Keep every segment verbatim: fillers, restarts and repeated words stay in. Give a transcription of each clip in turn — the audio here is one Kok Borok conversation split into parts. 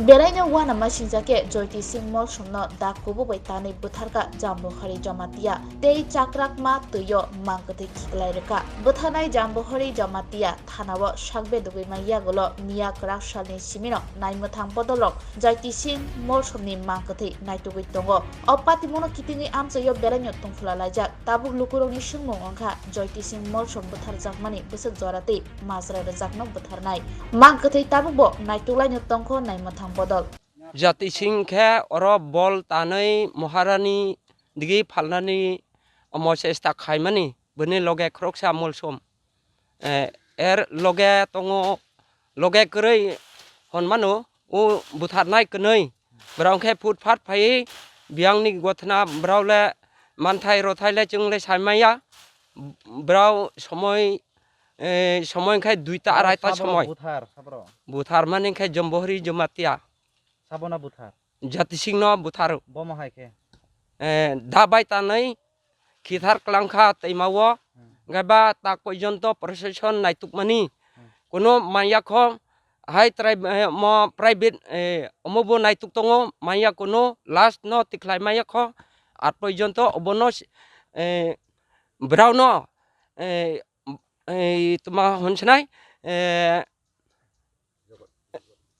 Belaino uanama singjakhe Joiti Singh Molsomno dak kubui bai tanwi bwtharkha Jambohari Jamatia tei chakrakma twio mang kwthwi khiklai rwkha. Bwtharnai Jambohari Jamatia thanao sakbe dugwi man yagulo miya kwrak salni simino naimwthang bodolrok Joiti Singh Molsomni mang kwthwi naitugwi tongo. O patimungno kitingwi amchaio belaino tongphla laijak. Tabuk lukurokni swngmung wngkha Joiti Singh Molsom bwtharjakmani bwswk jora tei majra rwjakno bwtharnai. Mang kwthwi tabukbo naituklaino tongkho naimwthang bodol. Jati Singh khe oro bol tanwi Maharani digi phalnani omo chesta khaimani, bini loge khoroksa Molsom. Eh, er loge tongo, loge kwrwi hwnmano, o bwtharnai kwnwi. Borok khe phut phat phaiwi biyangni gothna borok le manthai rothai le chwng le sai maya. Borok somoi, eh, somoi khe duita arai ta somoi. Buthar, sabro. Buthar mani khe Jambohari Jamatia. Sabona buthar. Jati Singh no butharo. Bomo hai khe. Eh, da bai tanwi khithar klangkha twimao. Hmm. Hwnkhe ba tak porjonto procession naitukmani. Hmm. Kuno manya kho hai trai, eh, mo private, eh, omo bo naituk tongo manya kuno last no tikhlai maya kho at porjonto obono, eh, borok no, eh, eh, tuma hwnsinai, eh,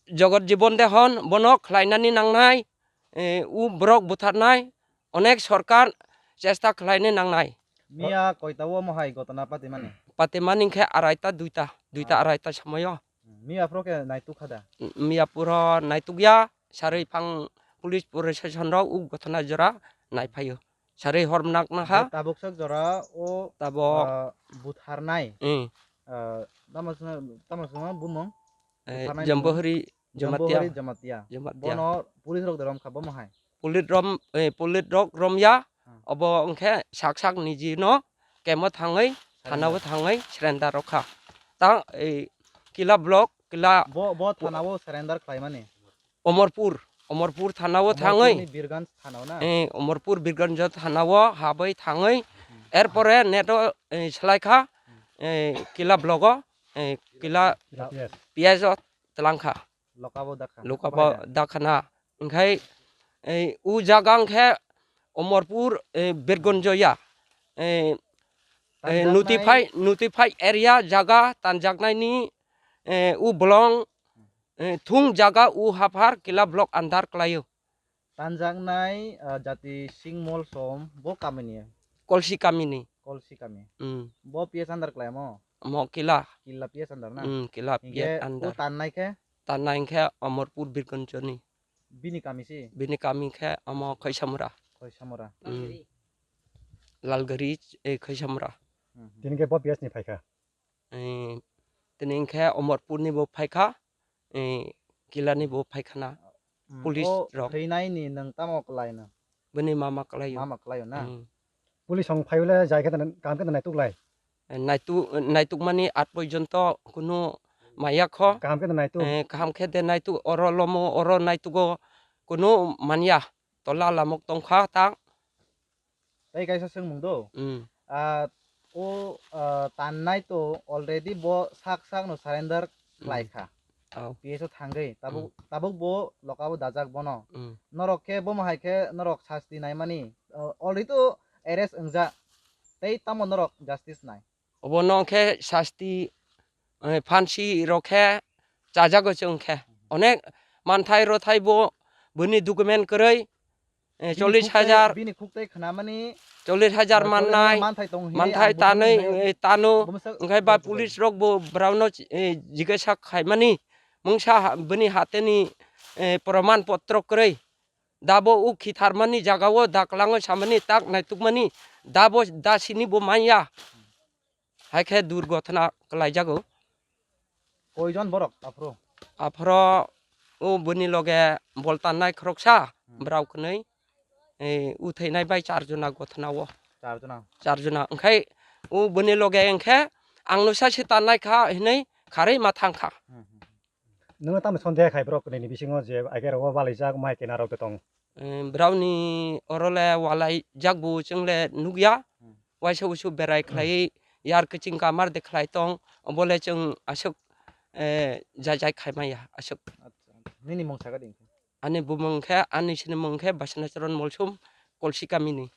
Jogot Jibon Dehon bono khlainani nangnai, eh, u borok butharnai, onek sorkar chesta khlainani nangnai. Miya koita o mohai gotona patimani? Patimani khe araita duita, duita Ah. araita somoyo. Miya phoro khe naituk kha da? Miya phoro naituk ya, sarwi phang police protection rok u gotona jora naiphaio. Sarwi hor mnak na ha. Tabuk sak jora o, Tabuk. Ah, butharnai. Hmm. Ah, tamo swngo, tamo swngo bumung? Eh, butharnai Jambohari bumung? Jamatia. Jambohari Jamatia. Jamatia. Bono police rok de rom kha, bomo hai? Police rom, eh, police rok rom ya. Hmm. Obo wngkhe sak sak niji no kemo thangwi, Surrender. Thanao thangwi surrender rok kha. Ta, eh, Kila block, Kila Bo, bo thanao surrender khlaimani? Omorpur, Omorpur thanao thangwi. Omorpurni Birganj thanao na? Eh, Omorpur Birganj thanao habwi thangwi. Hmm. Erpore neto, eh, swlaikha, Hmm. eh, Kila blogo, eh, Kila Kila P S. P S o twlangkha. Lokabo dakha. Lokabo Bahai da. Dakhana. Wngkhai, eh, u jaga wngkhe Omorpur, eh, Birganj ya. Eh, eh, Tanjaknai. Notify, notify area jaga tanjaknaini, eh, u bolong, eh, thung jaga u haphar Kila block andar kwlaio. Tanjaknai, ah, Jati Singh Molsom bo kamini? Kolsi kamini. Kolsi kami. Hmm. Bo P S under kwlaimo? Mo Kila. Kila P S under na? Hmm, Kila P S under. Hinkhe o tannai khe? Tannai khe Omorpur Birganjoni. Bini kami si? Bini kami khe omo Khaisamura. Khaisamura. Hmm. Lalgari, eh, Khaisamura. Hmm, hmm. Tini khe bo P S ni phaikha? Eh, tini hinkhe Omorpurni bo phaikha, eh, Kilani bo phaikhana, Hmm, police o rok. Thwinaini nwng tamo kwlaino? Bini mama kwlaio. Mama kwlaio na? Hmm. Police rok phaiwle jai khe kaham khe naituk lai? Eh, naituk, naitukmani at porjonto kunu maya kho. Kaham khe naituk? Eh, kaham khe de naituk, oro lomo, oro naitugo kunu manya. Tola lamok tongkha tang. Tei kaisa swngmung do. Hmm. Ah, o, ah, tannai to already bo sak sak no surrender Hmm. khlai kha. Oh. P S o thangwi tabuk, Hmm. tabuk bo lokabo dajak bono. Hmm. Norok khe bomo hai khe norok sasti naimani, ah, already to arrest wngjak. Tei tamo norok justice nai? Obono khe sasti, eh, phansi rok khe chajago chwng khe. Onek manthai rothai bo bini document kwrwi, eh, bini cholish hajar, khuk tei, bini khuk tei khnamani, chollish hajar eh, mannai, manthai tong hini manthai ang tanwi, buphang eh, tano, bumsa wngkhai ba police rok bo brao no, eh, jigesa khaimani, mungsa ha-, bini hateni, eh, proman potro kwrwi. Dabo o khitharmani jagao daklango samani tak naitukmani dabo dasini bo manya. Hai khe durgothona kwlaijago. Koijon borok aphuru? Aphuru o bini loge bol tannai khoroksa, hmm, borok kwnwi, eh, utheinai bai char jona gothonao. Char jona? Char jona. Wngkhai o bini loge wngkhe ang no saisi tannai kha hinwi kharwi ma thangkha. Hmm, hmm. Nwng tamo sondeha khai borok kwnwi ni bisingo je aike rogo walaijak mai kena rok tong? Eh, borok ni oro le walaijak bo chwng le nukya. Hmm. Waisa usu berai khlai yar kiching kamar de khlai tong, obo le chwng aswk, eh, jai jai khai maya aswk. Acha. Nini mung saka di. Ani bumung khe, ani sini mung khe Basana Charan Molsom, Kolsi kamini.